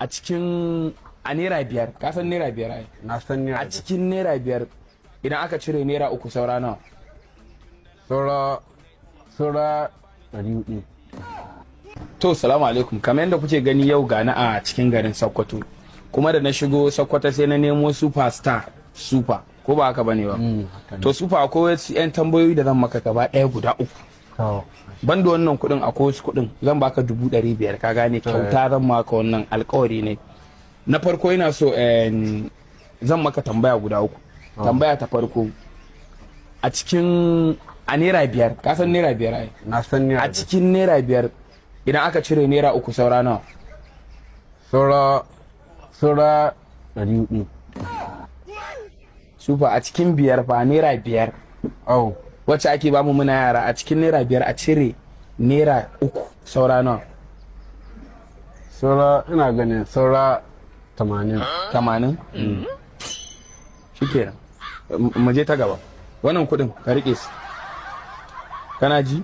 A cikin a ₦5, ka san ₦5 ai? Na san naira A 5. cikin ₦5, idan aka cire ₦3, saura nawa? Saura 400. To, salamu alaikum. Kamar yadda kuke gani, yau gani a cikin garin Sokoto, kuma da na shigo Sokoto sai na nemo Superstar Super, ko ba haka bane ba? To Super, akwai wasu yan tambayoyi da zan maka gaba ɗaya guda uku. To. Banda wannan kuɗin, akwai wasu kuɗin zan baka, 500,000, ka gane? Kyauta zan maka, wannan alkawari ne. Na farko, ina so zan maka tambaya guda uku. Tambaya ta farko, a cikin a ₦5, ka san ₦5 ai? Na san naira A 5. cikin ₦5, idan aka cire ₦3, saura nawa? Saura 400. Super, a cikin 5 fa, ₦5 Au. wacce ake bamu muna yara, a cikin ₦5 a cire ₦3, saura nawa? Saura, ina ganin saura 80. 80, shikenan. Mu je ta gaba. Wannan kudin ka rike su, kana ji?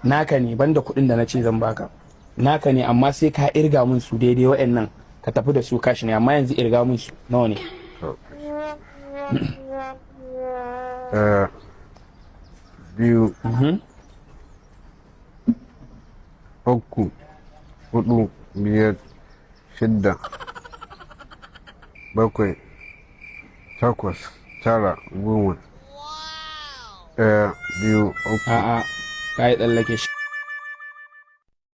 Naka ne, banda kudin da na ce zan baka, naka ne, amma sai ka irga mun su daidai. Wa'annan ka tafi da su cash ne, amma yanzu irga mun su, nawa ne? To. Ɗaya, biyu, uku, hudu, biyar, shidda, bakwai, takwas, tara, 10. Ɗaya, biyu, uku. A'a, ka yi tsallake shi.